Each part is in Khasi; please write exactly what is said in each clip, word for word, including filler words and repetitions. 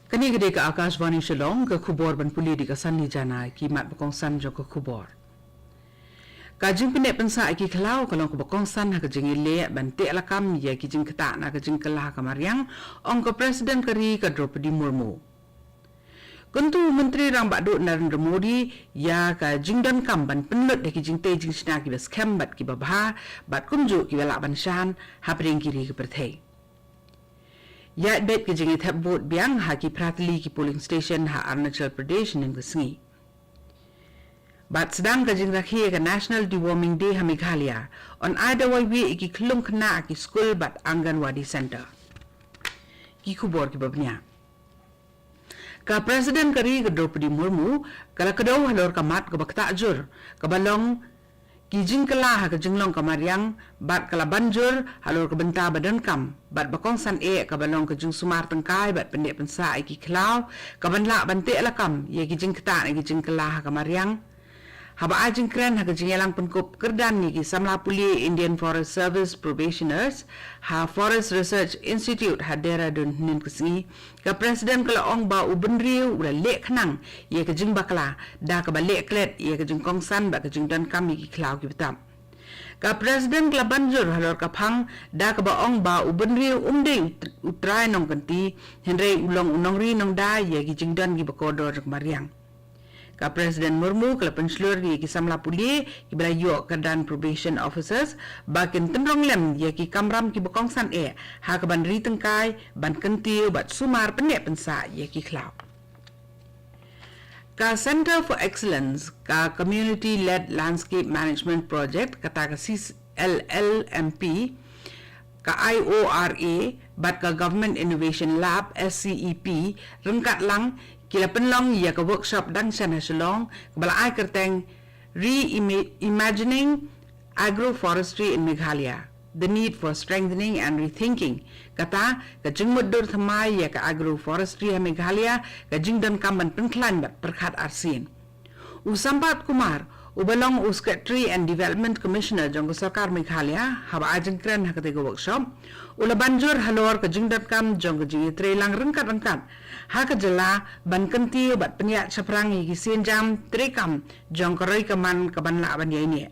Kane ka dei ka Akashvani Shillong, ka khubor ban pule da ka Sanli Jana. Ki mat ba kongsan jong ka khubor. Ka jingpyneh pynsah ïa ki khlaw ka long kaba kongsan ha ka jingïaleh ban teh lakam ïa ki jingktah na ka jingkylla ha ka mariang, ong ka President ka ri ka Droupadi Murmu. Kyntu u Myntri Rangbah Duh Narendra Modi ïa ka jingdonkam ban pynlut da ki jingtei jingshna kiba skhem bad kiba bha, bad kumjuh kiba lah ban shan hapdeng ki ri ka pyrthei. Ïaid beit ka jingïathep vote biang ha ki phra tylli ki polling station ha Arunachal Pradesh hynnin ka sngi. Bad sdang ka jingrakhe ïa ka National Deworming Day ha Meghalaya, yn ai dawai wieh ïa ki khyllung khynnah ha ki skul bad Anganwadi Centre. Ki khubor kiba bniah. Ka President ka ri ka Droupadi Murmu ka la kdew halor ka mat kaba ktah jur, kaba long ki jingkylla ha ka jinglong ka mariang, bad ka la ban jur halor ka bynta ba donkam bad ba kongsan eh, kaba long ka jingsumar tyngkai bad pynneh pynsah ïa ki khlaw, kaban lah ban teh lakam ïa ki jingktah na ki jingkylla ha ka mariang. Haba ai jingkren ha ka jingïalang pynkup kyrdan ïa ki samla pule Indian Forest Service Probationers ha Forest Research Institute ha Dehradun hynnin ka sngi, ka President ka la ong ba u bynriew u la leh khnang ïa ka jingbakla da kaba leh klet ïa ka jingkongsan bad ka jingdonkam ïa ki khlaw ki btap. Ka President ka la ban jur halor ka phang da kaba ong ba u bynriew um dei u t-, u trai nongkynti, hynrei u long u nongri nongda ïa ki jingdon kiba kordor jong ka mariang. Ka President Murmu ka la pynshlur ïa ki samla pule kiba la ïoh kyrdan probation officers ba kin tynrong lem ïa ki kamram kiba kongsan eh ha kaban ri tyngkai, ban kyntiew bad sumar pynneh pynsah ïa ki khlaw. Ka Centre for Excellence, ka Community Led Landscape Management Project, kata ka C L L M P, ka I O R A, bad ka Government Innovation Lab, S C E P, ryngkat lang ki la pynlong ïa ka workshop dang shen ha Shillong, kaba la ai kyrteng Reimagining Agroforestry in Meghalaya, the need for strengthening and rethinking. Kata, ka jingmutdur thymmai ïa ka agroforestry ha Meghalaya, ka jingdonkam ban pynkhlaiñ bad pyrkhat arsien. U Sampath Kumar, uba long u Secretary and Development Commissioner jong ka Sorkar Meghalaya, haba ai jingkren ha katei ka workshop, u la ban jur halor ka jingdonkam jong ka jingïatreilang ryngkat-ryngkat ha ka jylla, ban kyntiew bad pynïaid shaphrang ïa ki sienjam treikam jong ka roi ka man kaban lah ban ïaineh.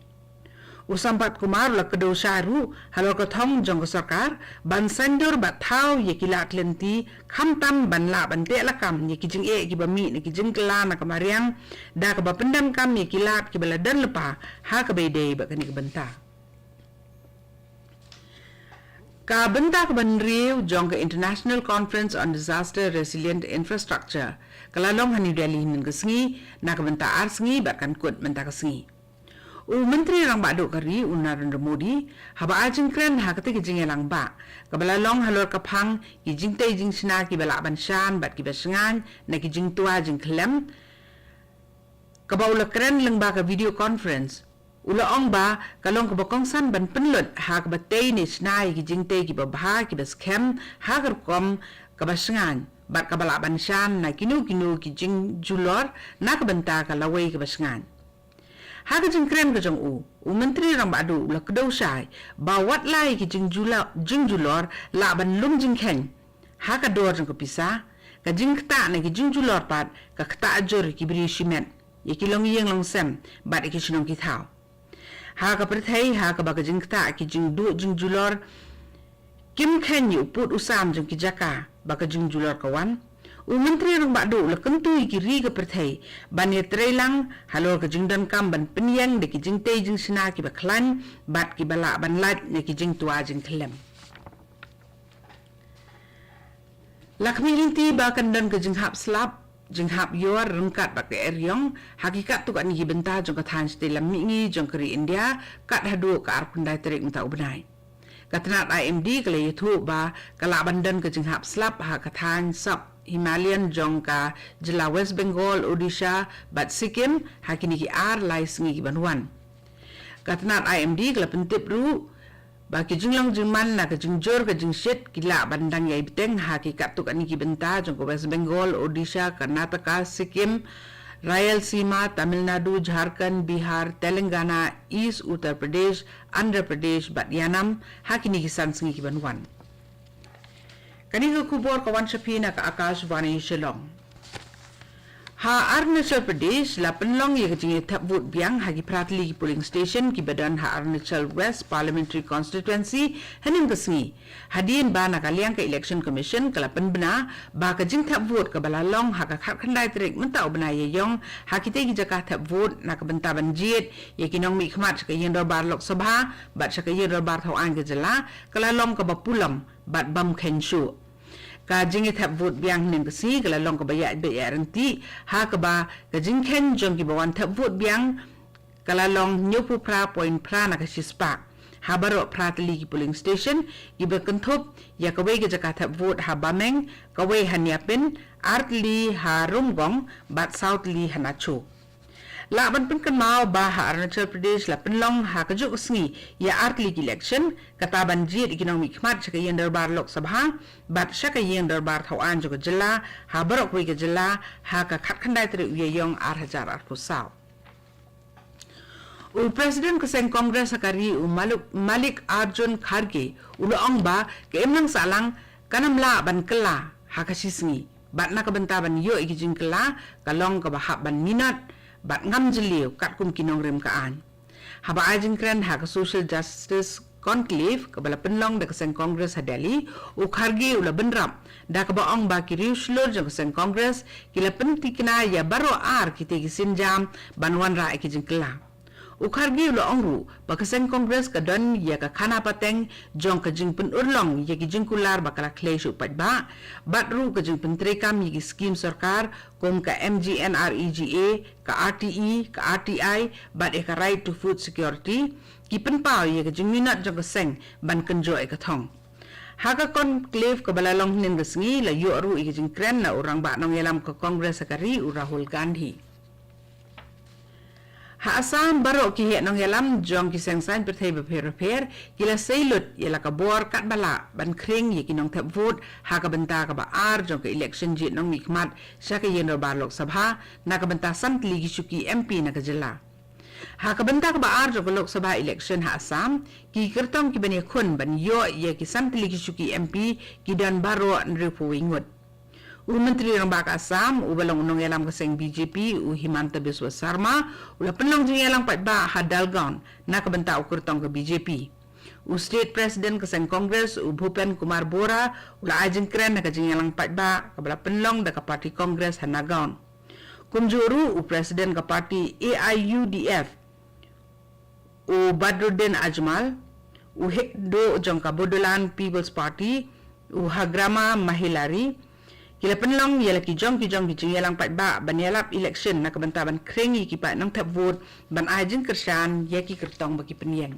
U Sampath Kumar u la kdew shai ruh halor ka thong jong ka Sorkar ban saiñdur bad thaw ïa ki lad lynti, khamtam ban lah ban teh lakam ïa ki jingeh kiba mih na ki jingkylla na ka mariang, da kaba pyndonkam ïa ki lad kiba la don lypa ha kaba ïadei bad kane ka bynta. Ka bynta kaba hynriew jong ka International Conference on Disaster Resilient Infrastructure ka la long ha New Delhi hynnin ka sngi, na ka bynta ar sngi bad kan kut mynta ka sngi. U Myntri Rangbah Duh ka ri, u Narendra Modi, haba ai jingkren ha katei ka jingïalang bah kaba la long halor ka phang ki jingtei jingshna kiba lah ban shan bad kiba shngaiñ na ki jingtwa jingkhyllem, kaba u la kren lyngba ka video conference, u la ong ba ka long kaba kongsan ban pynlut ha kaba tei ne shna ïa ki jingtei kiba bha kiba skhem ha ka rukom kaba shngaiñ bad kaba lah ban shan na kino kino ki jingjulor na ka bynta ka lawei kaba shngaiñ. Ha ka jingkren ka jong u, u Myntri Rangbah Duh u la kdew shai ba wat la ïa ki jingjula-, jingjulor lah ban lum jingkheiñ ha ka dor jong ka pisa, ka jingktah na ki jingjulor pat ka ktah jur ïa ki briew shimet, ïa ki longïing longsem bad ïa ki shnong ki thaw. Ha ka pyrthei ha kaba ka jingktah ki jingduh jingjulor kim kheiñ ïa u pud u sam jong ki jaka ba ka jingjulor ka wan, u Myntri Rangbah Duh u la kyntu ïa ki ri ka pyrthei ban ïatreilang halor ka jingdonkam ban pynïeng da ki jingtei jingshna kiba khlaiñ bad kiba lah ban lait na ki jingtwa jingkhyllem. La khmih lynti ba kan don ka jinghap slap, jinghap ïor ryngkat bad ka eriong ha ki katto katne ki bynta jong ka thaiñ shatei lam mihngi jong ka ri India, kat haduh ka arphew khyndai tarik mynta u bnai. Ka tnat I M D ka la ïathuh ba ka lah ban don ka jinghap slap ha ka thaiñ sub Himalayan jong ka jylla West Bengal, Odisha bad Sikkim ha kine ki ar lai sngi ki ban wan. Ka tnat I M D ka la pyntip ruh ba ki jinglong jingman na ka jingjur ka jingshit ki lah ban dang ïai bteng ha ki katto katne ki bynta jong ka West Bengal, Odisha, Karnataka, Sikkim, Rayalaseema, Tamil Nadu, Jharkhand, Bihar, Telangana, East Uttar Pradesh, Andhra Pradesh bad Yanam ha kine ki san sngi ki ban wan. Kane ka khubor ka wan sha phi na ka Akashvani Shillong. Ha Arunachal Pradesh la pynlong ïa ka jingïathep vote biang ha ki phra tylli ki polling station kiba don ha Arunachal West Parliamentary Constituency hynnin ka sngi. Hadien ba na ka liang ka Election Commission ka la pynbna ba ka jingthep vote kaba la long ha ka khatkhyndai tarik mynta u bnai Ïaïong ha kitei ki jaka thep vote na ka bynta ban jied ïa ki nongmihkhmat sha ka ïing dorbar Lok Sabha bad sha ka ïing dorbar thaw aiñ ka jylla ka la long kaba pulom bad bym kheiñ shuh. Ka jingïathep vote biang hynnin ka sngi ka la long kaba ïaid beit ïaid ryntih ha kaba ka jingkheiñ jong kiba wan thep vote biang ka la long hynñiewphew phra point phra na ka shispah ha baroh phra tylli ki polling station kiba kynthup ïa kawei ka jaka thep vote ha Bameng, kawei ha Niapin, ar tylli ha Rumgong bad saw tylli ha Nacho. Lah ban pynkynmaw ba ha Arunachal Pradesh la pynlong ha kajuh ka sngi ïa ar tylli ki election, kata ban jied ïa ki nongmihkhmat sha ka ïing dorbar Lok Sabha bad sha ka ïing dorbar thaw aiñ jong ka jylla ha baroh kawei ka jylla ha ka khatkhyndai tarik u Ïaïong ar hajar arphew saw. U President ka seng Congress ha ka ri u Maluk-, Mallikarjun Kharge u la ong ba ka imlang sahlang kan ym lah ban kylla ha ka shi sngi bad na ka bynta ban ïoh ïa ki jingkylla ka long kaba hap ban minot bad ngam jylliew katkum ki nongrim ka aiñ. Haba ai jingkren ha ka Social Justice Conclave kaba la pynlong da ka seng Congress ha Delhi, u Kharge u la bynrap da kaba ong ba ki riewshlur jong ka seng Congress ki la pyntikna ïa baroh ar kitei ki sienjam ban wanrah ïa ki jingkylla. U Kharge u la ong ruh ba ka seng Congress ka don ïa ka khana pateng jong ka jingpynurlong ïa ki jingkular ba ka la khlei sha u paidbah bad ruh ka jingpyntreikam ïa ki skim sorkar kum ka M G N R E G A, ka R T E, ka R T I bad ïa ka Right to Food Security, ki pynpaw ïa ka jingminot jong ka seng ban kynjoh ïa ka thong. Ha ka conclave kaba la long hynnin ka sngi la ïoh ruh ïa ka jingkren na u rangbah nongïalam ka Congress ha ka ri u Rahul Gandhi. Ha Assam baroh ki heh nongïalam jong ki seng saiñ pyrthei bapher bapher ki la sei lut ïa la ka bor katba lah ban khring ïa ki nongthep vote ha ka bynta kaba ar jong ka election jied nongmihkhmat sha ka ïing dorbar Lok Sabha na ka bynta san tylli ki shuki M P na ka jylla. Ha ka bynta kaba ar jong ka Lok Sabha election ha Assam, ki kyrtong ki ban ïakhun ban ïoh ïa ki san tylli ki shuki M P ki don baroh hynriewphew wei ngut. U Myntri Rangbah ka Assam, uba long u nongïalam ka seng B J P, u Himanta Biswa Sarma, u la pynlong jingïalang paidbah ha Dalgaon na ka bynta u kyrtong ka B J P. U State President ka seng Congress, u Bhupen Kumar Bora, u la ai jingkren ha ka jingïalang paidbah kaba la pynlong da ka party Congress ha Nagaon. Kumjuh ruh u President ka party A I U D F, u Badruddin Ajmal, u heh duh jong ka Bodoland People's Party, u Hagrama Mahilari, ki la pynlong ïa la ki jong ki jong ki jingïalang paidbah ban ïalap election na ka bynta ban khring ïa ki paid nongthep vote ban ai jingkyrshan ïa ki kyrtong ba ki pynïeng.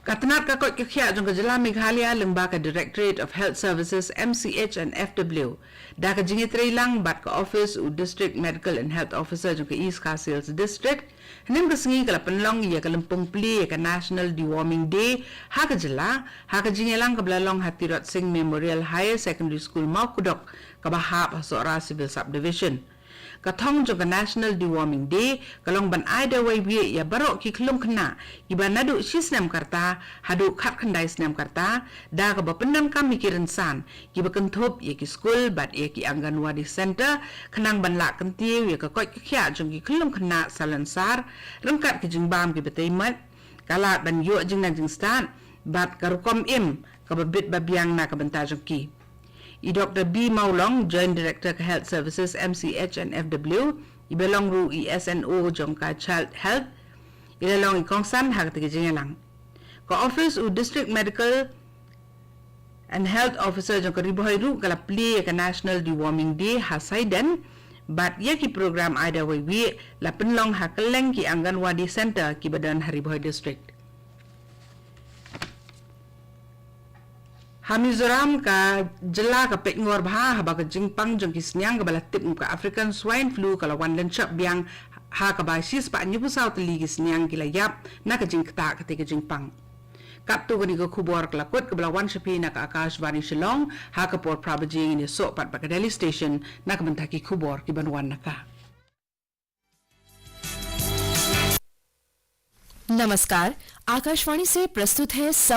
Ka tnat ka koit ka khiah jong ka jylla Meghalaya lyngba ka Directorate of Health Services, M C H and F W, da ka jingïatreilang bad ka office u District Medical and Health Officer jong ka East Khasi Hills District, hynnin ka sngi ka la pynlong ïa ka lympung plie ïa ka National Deworming Day ha ka jylla, ha ka jingïalang kaba la long ha Tirot Sing Memorial Higher Secondary School Mawkdok kaba hap ha Sohra Civil Subdivision. Ka thong jong ka National Deworming Day ka long ban ai dawai wieh ïa baroh ki khyllung khynnah kiba naduh shi snem ka rta haduh khatkhyndai snem ka rta, da kaba pyndonkam ïa ki rynsan kiba kynthup ïa ki skul bad ïa ki Anganwadi Center, khnang ban lah kyntiew ïa ka koit ka khiah jong ki khyllung khynnah salonsar ryngkat ki jingbam kiba tei met, ka lad ban ïoh jingnang jingstad bad ka rukom im kaba bit ba biang na ka bynta jong ki. I Doktor B Mawlong, Joint Director ka Health Services, M C H and F W, iba long ruh i S N O jong ka Child Health, i la long i kongsan ha katei ka jingïalang. Ka office u District Medical and Health Officer jong ka Ri Bhoi ruh ka la plie ïa ka National Deworming Day ha Saiden, bad ïa ki program ai dawai wieh la pynlong ha kylleng ki Anganwadi Center kiba don ha Ri Bhoi District. Ha Mizoram, ka jylla ka peit ngor bha haba ka jingpang jong ki sniang kaba la tip kum ka African Swine Flu ka la wan lynshop biang, ha kaba shispah hynñiewphew saw tylli ki sniang ki la ïap na ka jingktah katei ka jingpang. Katto katne ka khubor ka la kut kaba la wan sha phi na ka Akashvani Shillong, ha ka por phra baje ngin ïasoh pat bad ka Delhi Station na ka bynta ki khubor kiban wan na ka. नमस्कार, आकाशवाणी से प्रस्तुत है सम-